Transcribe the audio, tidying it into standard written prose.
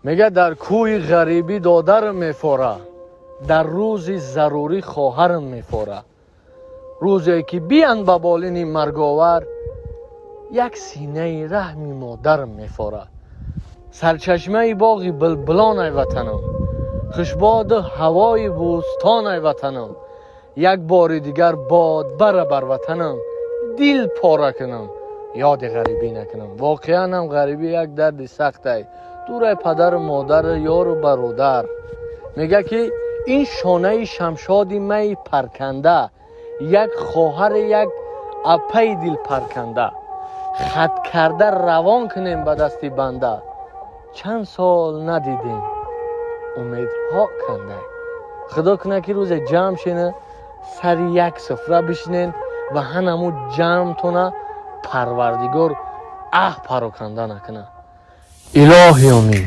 Мега, дар кӯи ғарибӣ додарам мефора, дар рӯзи зарурӣ хоҳарам мефора. Рӯзе ки биян ба болини марговар, як синаи раҳми модарам мефора. Сарчашмаи боғи булбулон ай ватанам, хушбоду ҳавои бӯстон ай ватанам. Як бори дигар бод бара бар ватанам, дил пора кунам, ёди ғарибӣ накунам. Воқеан ҳам ғарибӣ як дарди сахтай, дурай падару модару ёру бародар. Мега, ки ин шонаи шамшоди майи парканда, як хоҳари, як апаи дил парканда, хат карда равон кунем ба дасти банда. Чанд сол надидем, умедҳо канда. Худо кунад, ки рӯзе ҷамъ шена, сари як суфра бишинен ва ҳанаму ҷамътона Парвардигор аҳ пароканда накунад. Илоҳи омин.